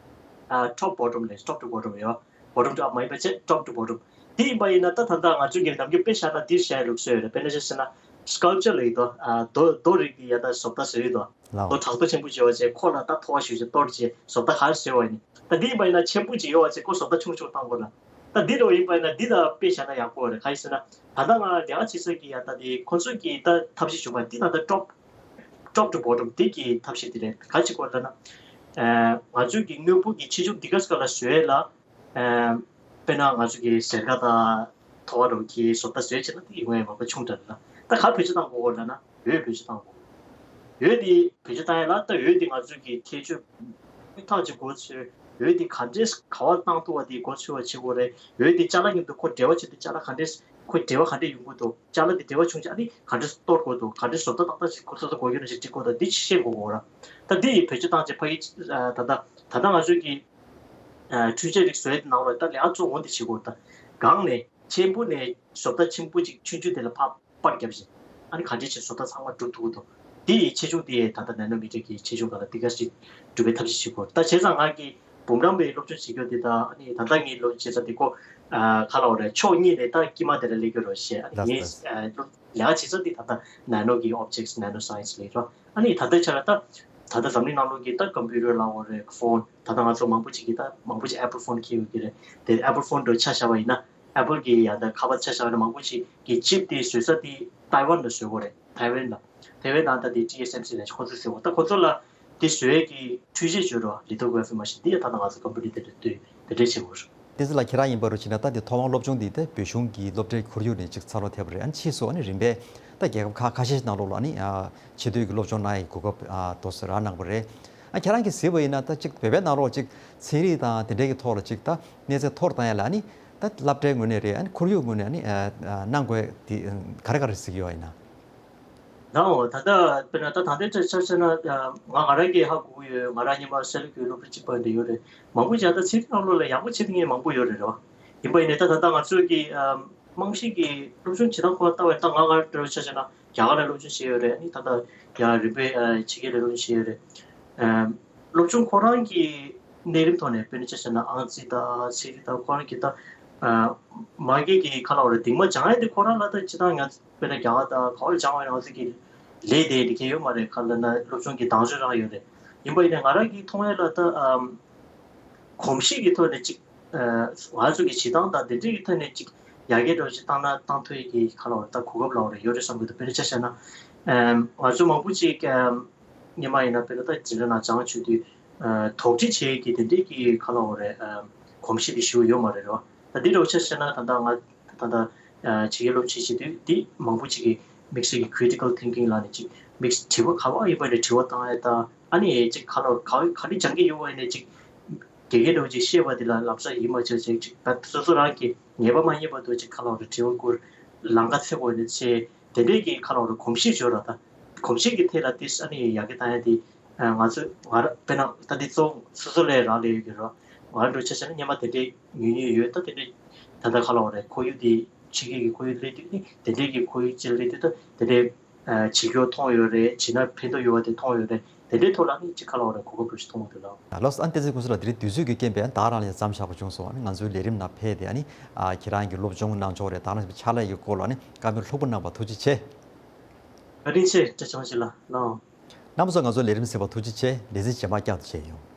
ཨ། top bottom ལས། top to bottom ཡོད། bottom to up མ་ཡིན་པ་བྱས། top to bottom དེ་ཡིན་པ་ཡིན་ན་ད་ད་ལྟ་ང་ཚོའི་གི་ནམ་རྒྱུན་དཔེ་བཞག་ན་འདིར་བཞག་ཡ་ལུགས་སྲོལ་ཡོད་རེད། དཔེར་ན་ཆ་བཞག་ན་sculpture ལབ་ཀྱི་འདུག་ཨ། རྡོ་རྡོ་རིགས་ཀྱི་ཡ་ད་བཟོ་ལྟ་བཟོ་ཡི་འདུག་ལའོ། རྡོ་བྲག་རྡོ་ཆེན་པོ་ཅིག་ཡོད་པ་བྱས་ཁོ་ལ་ད་མཐོ་བ་ཞེ་པོ་ཅིག་གཏོར་བྱས་བཟོ་ལྟ་ག་རེ་བཟོས་པ་ཡིན། ད་འདི་ཡིན་པ་ཡིན་ན་ཆེན་པོ་ཅིག་ཡོད་པ་བྱས་ཁོ་བཟོ་ལྟ་ཆུང་ཆུང་བཏང་དགོས་ལ། ད་འདི་འདྲ་བོ་ཡིན་པ་ཡིན་ན་འདི་ད་དཔེ་བཞག་ན་ཡག་པོ་རེད། གང་ཡིན་ཟེར་ན་ད་ལྟ་ང་ལས་ཀ་བྱེད་ས་གི་ཡ་ད་དེ་ཁོ་ཚོས་གི་ད་ཐབས་ཤེས་བྱུང་བ་འདི་ད་ལྟ་top top to bottom དེ་གི་ཐབས་ཤེས་དེ་རེད། ག་ཅིག་གོ་ལབ་ན། ཨ། ང་ཚོའི་གི་དངོས་པོ་གི་ཆེ་ཆུང་འདི་ག་ས་ག་ལ་བཟོས་ལ། ཨ། དཔེར་ན་ང་ཚོ་གི་གཟེར་ཁ་དང་ཐོ་བ་འདྲ་བོ་གི་བཟོ་ལྟ་བཟོས་བྱས་ན་དེ་ཡོང་ཡ་མང་པོ་ཆུང་དྲགས་རེད་ལ། ད་ག་བེད་སྤྱོད་བཏང་དགོས་གོ་ལབ་ན་འོད་བེད་སྤྱོད་བཏང་དགོས། འོད་དེ་བེད་སྤྱོད་བཏང་ཡ་ལ་ད་འོད་དེ་ང་ཚོ་གི་ཁྱད་ཆོས་ཐག་གཅོད་དགོས་ཚེ་འོད་དེ་ག་འདྲས་ག་བ་བཏང་ཐུབ་པ་དེ་མགོ་ཚོས་པ་བྱེད་དགོས་རེད། འོད་དེ་ཅ་ལག་མཉམ་དུ་ཁོ་འབྲེལ་བ་བྱེད་དུས་ཅ་ལག་ག་འདྲས་ཁོ་འབྲེལ་བ་ག་འདྲས་ཡོང་གི་འདུག་ཅ་ལག་དེ་འབྲེལ་བ་བྱུང་རྗེས་ཨ་ནི་ག་འདྲས་གཏོར་དགོས་འདུག་ག་འདྲས་བཟོ་ལྟ་ཏག་ཏག་ཅིག་ཁོ་ཚོ་ཚོ་དགོས་ཀྱི་རེད་ཅིག་འགྲིག་དགོས་འདུག་འདི་ཤེས་དགོས་གོ་ར། ད་འདི་ཡི་བེད་སྤྱོད་བཏང་རྗེས་ཕ་གི་ཨ། ད་ལྟ་ད་ལྟ་ང་ཚོའི་གི་ཨ། འཕྲུལ་ཆས་རིགས་བཟོ་ཡས་དེ་ནང་ལ་ད་ལས་ཀ་གཙོ་བོ་འདི་བྱེད་དགོས་ར། ད་སྒང་ནས་ཆེན་པོ་ནས་བཟོ་ལྟ་ཆེན་པོ་ཅིག་ཆུང་ཆུང་དེ་ལ་ཕར་པར་བརྒྱབ་བཞིན་ཨ་ནི་ག་འདྲས་ཅིག་བཟོ་ལྟ་ཚང་མ་འགྲུབ་ཐུབ་ཀྱི་འདུག་འདི་ཡི་ཆེ་ཆུང་དེ་ད་ལྟ་ནེ་ནོ་མི་ཊར་གྱི་ཆེ་ཆུང་སྒང་ལ་འདི་ག་ཞིག་འགྲུབ་པའི་ཐབས་ཤེས་བྱེད་དགོས་ར། ད་བྱས་ཙང་ང་གི་འབུམ་རམས་པའི་སློབ་སྦྱོང་བྱེད་རྒྱུ་དེ་ད་ཨ་ནི་ད་ལྟ་ངའི་སློབ་བྱེད་ས་དེ་ཁོ་ཨ། ག་ལབ་དགོས་རེད། ཕྱོགས་གཉིས་ནས་ད་དཀྱིལ་མ་དེ་ལ་སླེབས་ཀྱི་རེད་བྱས། ཨ་ནི་ལགས་ངས་སོ། ཨ། ལས་ཀ་བྱེད་ས་དེ་ད་ལྟ་ནེ་ནོ་གི་ཨོབ་ཇེག་ཊི་ནེ་ནོ་སའེན་སི་ལབ་ར། ཨ་ནི་ད་ལྟའི་ཆ་ལ་ད་ད་ལྟ་འཛམ་གླིང་ནང་ལོགས་ཀྱི་ད་ཀམ་པུ་ཊར་ལབ་དགོས་རེད། ཕོན། ད་ལྟ་ང་ཚོ་མང་པོ་ཅིག་གིས་ད་མང་པོ་ཅིག་ཨེ་པལ་ཕོན་འཁྱེར་ཡོད་ཀྱི་རེད་དེ། ཨེ་པལ་ཕོན་འདྲ་ཆ་བཞག་པ་ཡིན་ན་ཨེ་པལ་གྱི་ཡ་ད་ཁ་པར་ཆ་བཞག་པ་ཡིན་ན་མང་པོ་ཅིག་གི་ཅིབ་དེ་བཟོ་ས་དེ་ཐའེ་ཝན་ལ་བཟོ་དགོས་རེད། ཐའེ་ཝན་ལ། ཐའེ་ཝན་ནང་ད་དེ་ཊི་ཨེས་ཨེམ་སི་ལབ་ཁོ་ཚོས་བཟོས་པ། ད་ཁོ་ཚོ་ལ་དེ་བཟོ་ཡས་ཀྱི་འཕྲུལ་ཆས་བྱོས་རོགས། ལི་ཐོ་གྷ་ར་ཕི་མ་ཤིན་དེ་ཡང་ད་ལྟ་ང་ཚོ་ཀམ་པུ་ཊར་དེ་འདྲ་འདུག་དེ་འདྲས་བྱེད་དགོས་རེད། བསྟན་འཛིན་ལགས་ཁྱེད་རང་ཡིན་པ་རུ་བྱས་ན་ད་དེ་ཐོག་མར་སློབ་སྦྱོང་འདི་ད་བོད་གཞུང་གི་སློབ་གྲྭའི་ཁོར་ཡུག་ནས་ཅིག་ཚར་ལོ་ཐེབས་པ་རེད། ཨ་ནི་ཕྱིས་སུ་ཨ་ནི་རིམ་པས་ད་རྒྱལ་ཁབ་ཁག་ཁ་ཤས་ཤིག་ནང་ལོགས་ལ་ཨ་ནི་ཨ་ཆེས་མཐོའི་གི་སློབ་སྦྱོང་གནང་ཡའི་གོ་སྐབས་ཨ་དེ་ཚོ་རག་གནང་བ་རེད། ཨ་ཁྱེད་རང་གིས་གཟིགས་པ་ཡིན་ན་ད་ཅིག་བོད་པའི་ནང་ལོགས་ཅིག་ཚན་རིག་དང་དེ་འདྲའི་གི་ཐོག་ལ་ཅིག་ད་གནས་ཚད་མཐོ་རུ་བཏང་ཡ་ལ་ཨ་ནི་ད་སློབ་གྲྭའི་ངོས་ནས་རེད། ཨ་ནི་ཁོར་ཡུག་ངོས་ནས་ཨ་ནི་ཨ་གནང་དགོས་དེ་ག་རེ་ག་རེ་གཟིགས་ཡོད་ཡིན་ན། ལའོ། ད་ལྟ་དཔེར་ན་ད་ད་ལྟའི་ཆ་བཞག་ན་ང་ང་རང་གིས་ཧ་གོ་གི་ཡོད། ང་རང་ཉི་མ་སེ་ལ་ཀུའི་སློབ་གྲྭ་གཅིག་པ་འདྲ་ཡོད་རེད། མང་པོ་ཅིག་ད་ཚན་རིག་ནང་ལོགས་ལ་ཡག་པོ་བྱེད་མཁན་མང་པོ་ཡོད་རེད་རེད་བ། ཡིན་པ་ཡིན་ནའི་ད་ད་ལྟ་ང་ཚོས་ཀྱི་རྨང་གཞི་གི་སློབ་སྦྱོང་བྱེད་སྟངས་ཁོ་ལྟ་བས་ད་ང་ང་འདྲ་བོ་ཆ་བཞག་ན་རྒྱ་གར་ལ་སློབ་སྦྱོང་བྱས་ཡོད་རེད། ཨ་ནི་ད་ལྟ་ཡ་རིམ་པས་ཕྱི་རྒྱལ་ལ་སློབ་སྦྱོང་བྱས་ཡོད་རེད། སློབ་སྦྱོང་ཁོ་རང་གི་གནས་རིམ་ཐོག་ནས་དཔེར་ན་ཆ་བཞག་ན་ཨང་རྩིས་དང་ཚན་རིག་དང་ཁོ་རང་གི་ད་མ་གི་གི་ཁ་ལ་བ་རེད་གདིང་མ་སྦྱང་ཡ་དེ་ཁོ་རང་ལ་ད་སྤྱིར་བཏང་ང་དཔེར་ན་རྒྱ་གར་དང་ག་བ་ལ་སྦྱང་བ་ཡིན་ན་ང་ཚོ་གི་ལས་དེ་འགྲིག་གི་ཡོད་མ་རེད། ག་ལ་ན་སློབ་སྦྱོང་གི་དང་ཤོས་རང་ཡོད་རེད། ཡིན་པ་ཡིན་ནའི་ང་རང་གི་མཐོང་ཡ་ལ་ད་གོམས་གཤིས་ཀྱི་ཐོག་ནས་ཅིག་ང་ཚོ་གི་བྱེད་སྟངས་དང་དེ་འདྲའི་གི་ཐོག་ནས་ཅིག་ཡར་རྒྱས་འགྲོ་ཅིག་བཏང་ན་བཏང་ཐུབ་ཡ་གི་ཁ་ལ་བ་ད་གོ་སྐབས་ལ་བ་རེད་ཡོད་རེད་བསམ་གི་འདུག་དཔེར་ན་ཆ་བཞག་ན་ང་ཚོ་མང་པོ་ཅིག་སྔོན་མ་ཡིན་ན་དཔེར་ན་ད་འཛིན་གྲྭ་ནང་སྦྱང་བྱེད་དུས་དོགས་འདྲི་བྱེད་ཀྱི་དེ་འདྲའི་གི་ག་ལ་བ་རེད་གོམས་གཤིས་དེ་ཞེ་པོ་ཡོད་མ་རེད་རེད་བ། ད་འདི་འདྲ་བོ་ཆ་བཞག་ན་ད་ལྟ་ང་ད་ལྟ་ཕྱི་རྒྱལ་སློབ་ཕྱིན་བྱེད་དུས་འདི་མང་པོ་ཅིག་གི་དམིགས་བསལ་གྱི་critical thinking་ལབ་ནས་ཅིག་དམིགས་དྲི་བ་ག་བ་ཡིན་པ་ནས་དྲི་བ་བཏང་ཡ་ད་ཨ་ནི་ཅིག་ག་ལ་ག་ག་རེ་སྦྱང་གི་ཡོད་པ་ཡིན་ནས་ཅིག་དགེ་རྒན་འདྲ་བོ་ཅིག་བཤད་པ་འདི་ལ་ལབ་ས་ཡིན་མ་བྱས་ཅིག་ཅིག་ད་སོ་སོ་རང་གི་ངེས་པ་མ་རྙེད་བར་དུ་ཅིག་ག་ལ་བ་རེད་དྲི་བ་བསྐུར་ལམ་ཁ་འཚོལ་དགོས་ནས་ཆེ། དེ་འདྲའི་གི་ཁ་ལ་བ་རེད་གོམས་གཤིས་སྦྱོར་ར་ད། གོམས་གཤིས་ཀྱི་ཐད་ལ་ཏིས་ཨ་ནི་ཡར་རྒྱས་བཏང་ཡ་དེ་ང་ཚོ་ང་ར་དཔེར་ན་ད་འདི་གཙོ་བོ་སོ་སོ་ལས་རག་ལས་ཡོད་ཀྱི་ར། ང་ར་འགྲོ་ཆ་བྱས་ན་སྔོན་མ་དེ་འདྲའི་ཉུང་ཉུང་ཡོད། ད་དེ་འདྲའི་ད་ལྟ་ཁ་ལ་བ་རེད་ཁོར་ཡུག་དེ་ཕྱི་རྒྱལ་གྱི་ཁོར་ཡུག་སླེབས་དུས་ནི་དེ་འདྲའི་གི་ཁོར་ཡུག་ཅིག་སླེབས་དུས་ད་དེ་འདྲའི་བྱེད་སྐྱོ་མཐོང་ཡོད་རེད། བྱེད་ན་ཕན་ཐོགས་ཡོད་པ་དེ་མཐོང་ཡོད་རེད། དེ་འདྲའི་ཐོག་ལ་ནི་ཅིག་ཁ་ལ་བ་རེད་གོ་སྐབས་འགྲོ་ཞིག་མཐོང་གི་འདུག་ལ། ལགས་སོ། ཨ་ནི་བསྟན་འཛིན་ཀུན་བཟང་ལགས་དེ་རིང་དུས་ཚོད་ཀྱི་རྐྱེན་པས་ད་རང་ལ་ཡང་མཚམས་བཞག་པ་བྱུང་སོང་། ཨ་ནི་ང་ཚོའི་ལས་རིམ་ནང་ཕེབས་ཏེ་ཨ་ནི་ཨ་ཁྱེད་རང་གི་སློབ་སྦྱོང་གནང་ཕྱོགས་རེད་ད་རང་ཕྱག་ལས་ཀྱི་སྐོར་ལ་ཨ་ནི་བཀའ་མོལ་ལྷུག་པོ་གནང་བ་ཐུགས་རྗེ་ཆེ། བཀའ་དྲིན་ཆེ་བཀྲ་ཤིས་ལགས་ལགས། རྣམ་པ་ཚོ་ང་ཚོའི་ལས་རིམ་གཟིགས་པ་ཐུགས་རྗེ་ཆེ། ལས་ཚན་རྗེས་མ་བསྐྱར་དུ་མཇལ་ཡོང་།